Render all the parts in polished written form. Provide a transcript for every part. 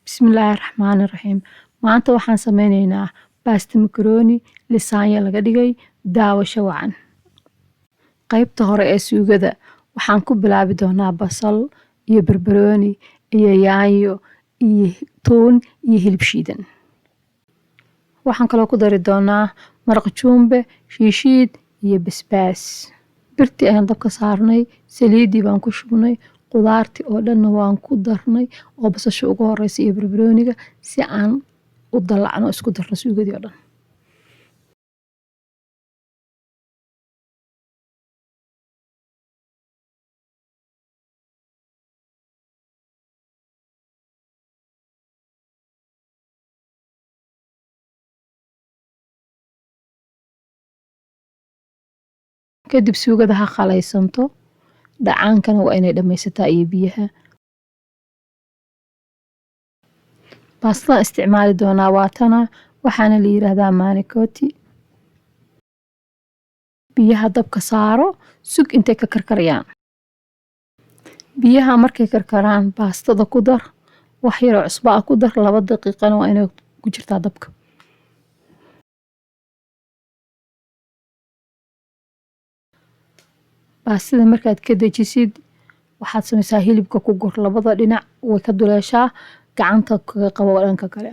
Bismillaahi Raxmaani Raxiim. Maanta waxaan sameyneynaa baasta macaroni lasagna laga dhigay. Daawasho wacan. Qaybta hore ee suugada waxaan ku bilaabi doonaa basal iyo barbarooni iyo yaanyo iyo tuun iyo hilib shiidan. Waxaan kaloo ku dari doonaa maraq jumbe, shiishiid iyo basbaas. Birtii ayaan dabka saarnay, saliidii baan ku shubnay, qudaartii oo dhanna waan ku darnay oo basasha ugu horeysa iyo barbarooniga si aan u dalacno, isku darno suugadii oo dhan. Kadib suugada ha qalaysanto, dhacaankana waa inay dhammaysataa iyo biyaha. Baastada isticmaali doonaa waa tana, waxaana la yiraahdaa manicotti. Biyaha dabka saaro, sug intay ka karkarayaan. Biyaha markay karkaraan, baastada ku dar, wax yaroo cusbo ah ku dar, 2 daqiiqana waa inay ku jirtaa dabka. Baastada markaad ka dejisid, waxaad sameysaa hilibka ku gur labada dhinac, way ka duleeshaa, gacanta kaga qabo dhanka kale.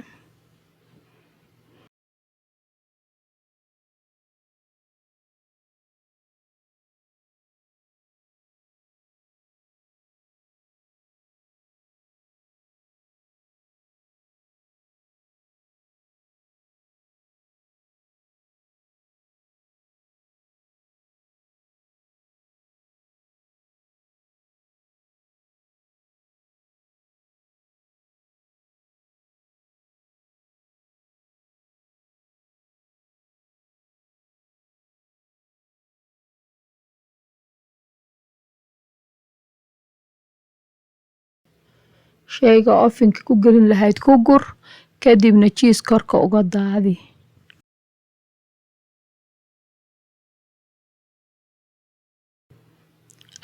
Sheyga ovenka ku gelin lahayd ku gur, kadibna cheese korka uga daadi.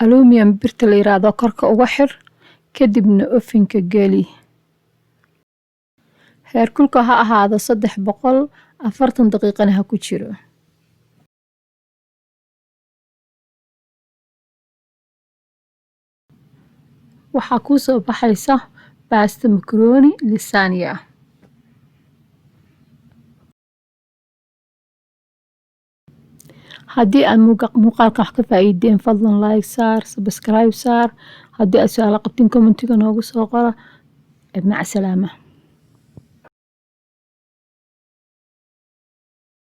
Aluminium birta la yiraahdo korka uga xir, kadibna ovenka geli. Heerkulka ha ahaado 300, 40 daqiiqana ha ku jiro. Waxaa kuu soo baxaysa baasta macaroni lasagna. Haddii aad muuqaalkan wax ka faa'iideen, fadlan like saar, subscribe saar. Haddii aad su'aalo qabtiin, commentiga noogu soo qora. Maca salaama.